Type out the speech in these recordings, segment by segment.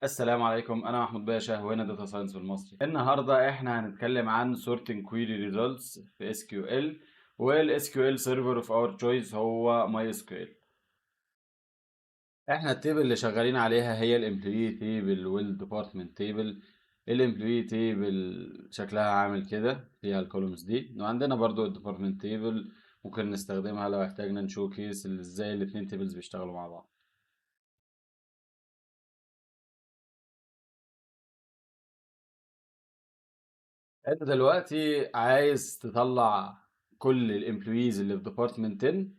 السلام عليكم، انا محمود باشا وهنا data science بالمصري. النهارده احنا هنتكلم عن sorting query results في SQL، وال SQL server of our choice هو MySQL. احنا ال table اللي شغالين عليها هي ال employee table وال department table. ال employee table شكلها عامل كده، فيها ال columns دي، وعندنا برضو ال department table ممكن نستخدمها لو احتاجنا ن showcase ازاي الاتنين tables بيشتغلوا مع بعض. انت دلوقتي عايز تطلع كل ال employees اللي في department 10،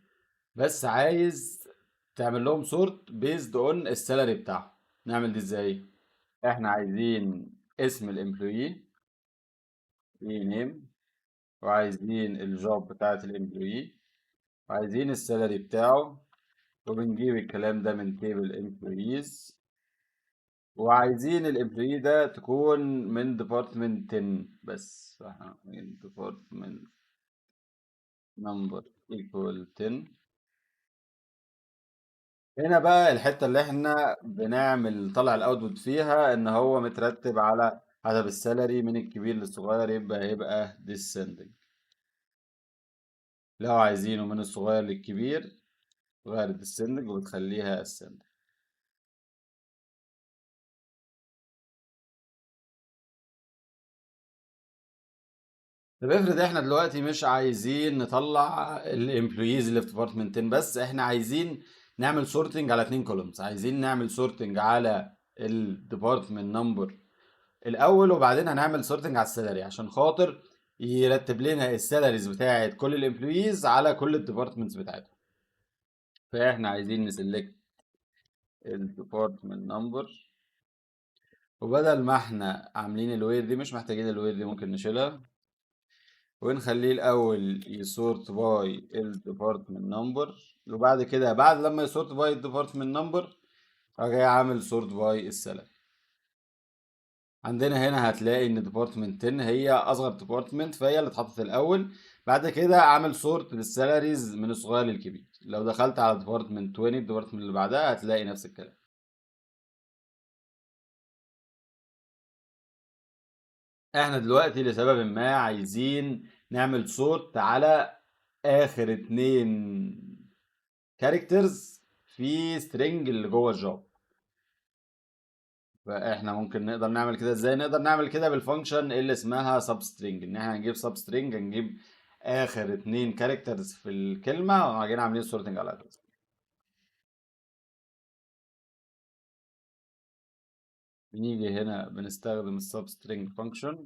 بس عايز تعمل لهم sort based on ال salary بتاعهم. نعمل دي ازاي؟ احنا عايزين اسم ال employee name، وعايزين ال job بتاعت ال employee، وعايزين ال salary بتاعه، وبنجيب الكلام ده من table employees، وعايزين ال employee ده تكون من department 10 بس. احنا من department number equal 10. هنا بقى الحتة اللي احنا بنعمل نطلع ال output فيها ان هو مترتب على حسب ال salary من الكبير للصغير، يبقى هيبقى descending. لو عايزينه من الصغير للكبير غير descending وبتخليها ascending. طب افرض احنا دلوقتي مش عايزين نطلع ال employees اللي في department 10 بس، احنا عايزين نعمل sorting على اتنين columns. عايزين نعمل sorting على ال department number الاول، وبعدين هنعمل sorting على ال salary عشان خاطر يرتب لنا ال salaries بتاعت كل ال employees على كل ال departments بتاعتهم. فاحنا عايزين ن select ال department number، وبدل ما احنا عاملين ال where دي مش محتاجين ال where دي، ممكن نشيلها ونخليه الاول ي sort by ال department number، وبعد كده بعد لما ي sort by ال department number راجع عامل sort by ال salary. عندنا هنا هتلاقي ان department 10 هي اصغر department فهي اللي اتحطت الاول، بعد كده عامل sort لل salaries من الصغير للكبير. لو دخلت على department 20 ال department اللي بعدها هتلاقي نفس الكلام. احنا دلوقتي لسبب ما عايزين نعمل sort على اخر اتنين characters في string اللي جوه ال job. فاحنا ممكن نقدر نعمل كده ازاي؟ نقدر نعمل كده بال function اللي اسمها substring، ان احنا هنجيب substring، هنجيب اخر اتنين characters في الكلمه وبعدين عاملين sorting على اساسها. بنيجي هنا بنستخدم ال substring function،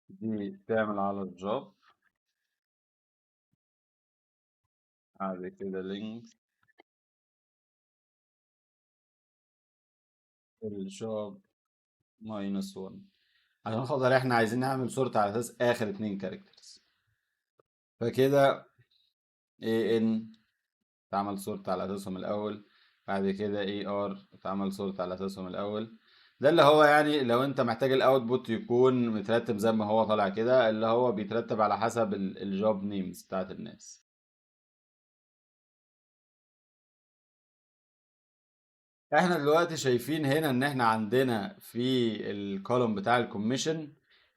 دي تعمل على ال job، بعد كده length ال job minus 1، عشان خاطر احنا عايزين نعمل sort على اساس اخر اتنين characters. فكده AN اتعمل sort على اساسهم الاول، بعد كده AR اتعمل sort على اساسهم الاول. ده اللي هو لو انت محتاج ال output يكون مترتب زي ما هو طالع كده، اللي هو بيترتب على حسب ال job names بتاعت الناس. احنا دلوقتي شايفين هنا ان احنا عندنا في ال column بتاع ال commission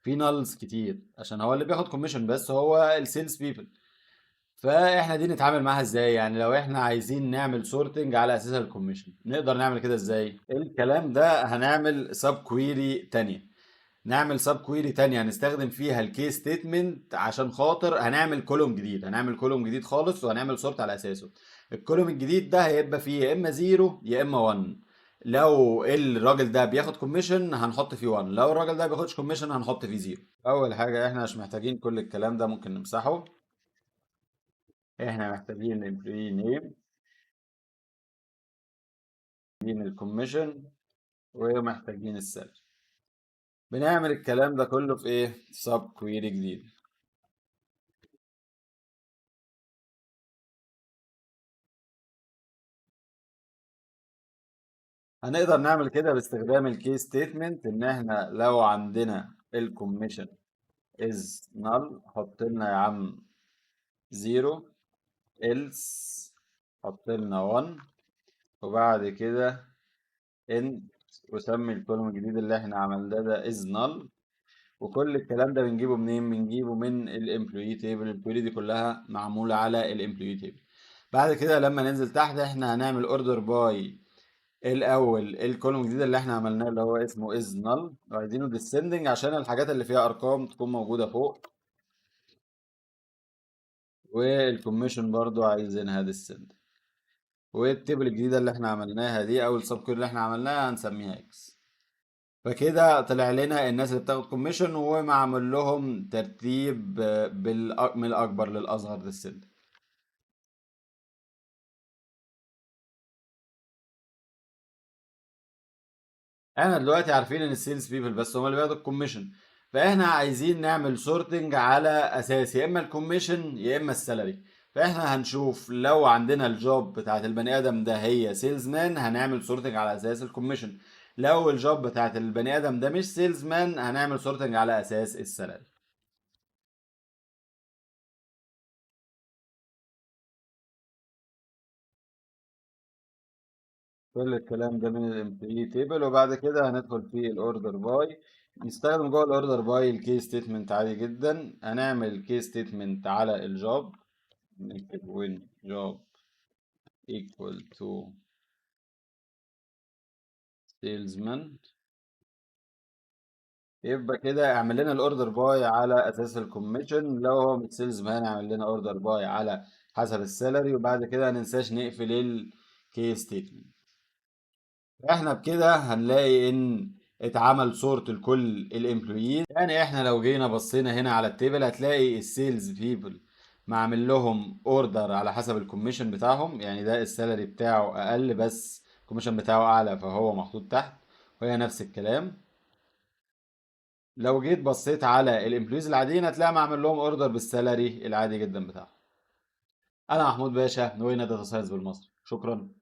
في nulls كتير، عشان هو اللي بياخد commission بس هو ال sales people. فاحنا دي نتعامل معاها ازاي؟ لو احنا عايزين نعمل sorting على اساس ال commission نقدر نعمل كده ازاي؟ الكلام ده هنعمل sub query تانية، نعمل sub query تانية هنستخدم فيها ال case statement عشان خاطر هنعمل column جديد، هنعمل column جديد خالص وهنعمل sort على اساسه. ال column الجديد ده هيبقى فيه يا اما 0 يا اما 1. لو الراجل ده بياخد commission هنحط فيه 1، لو الراجل ده بياخدش commission هنحط فيه 0. اول حاجه احنا مش محتاجين كل الكلام ده، ممكن نمسحه. احنا محتاجين ال employee name، محتاجين ال commission، ومحتاجين ال salary. بنعمل الكلام ده كله في ايه؟ sub query جديد. هنقدر نعمل كده باستخدام ال case statement، ان احنا لو عندنا ال commission is null حط لنا يا عم 0، else حط لنا 1، وبعد كده in، وسمي ال column الجديد اللي احنا عملناه ده is null. وكل الكلام ده بنجيبه منين؟ بنجيبه من ال employee table. ال query دي كلها معمولة على ال employee table. بعد كده لما ننزل تحت احنا هنعمل order by الاول ال column الجديد اللي احنا عملناه اللي هو اسمه is null، وعايزينه descending عشان الحاجات اللي فيها ارقام تكون موجودة فوق، وال commission برضو عايزينها descending. وال table الجديدة اللي احنا عملناها دي او ال sub query اللي احنا عملناها هنسميها X. فكده طلع لنا الناس اللي بتاخد commission ومعمول لهم ترتيب من الاكبر للاصغر descending. احنا دلوقتي عارفين ان ال sales people بس هم اللي بياخدوا ال commission، فاحنا عايزين نعمل sorting على اساس يا اما ال commission يا اما ال salary. فاحنا هنشوف لو عندنا ال job بتاعت البني ادم ده هي salesman هنعمل sorting على اساس ال commission، لو ال job بتاعت البني ادم ده مش salesman هنعمل sorting على اساس ال salary. كل الكلام ده من ال employee table. وبعد كده هندخل في ال order by، نستخدم جوه ال order by ال case statement عادي جدا. هنعمل case statement على ال job، نكتب when job equal to salesman، يبقى كده اعمل لنا ال order by على اساس ال commission. لو هو مش salesman اعمل لنا order by على حسب ال salary. وبعد كده ما ننساش نقفل ال case statement. احنا بكده هنلاقي ان اتعمل sort لكل ال employees. يعني احنا لو جينا بصينا هنا على ال table هتلاقي ال sales people معمل لهم order على حسب ال commission بتاعهم، يعني ده ال salary بتاعه اقل بس ال commission بتاعه اعلى فهو محطوط تحت، وهي نفس الكلام. لو جيت بصيت على ال employees العاديين هتلاقي معمل لهم order بال salary العادي جدا بتاعهم. انا محمود باشا، نوينا data science بالمصري. شكرا.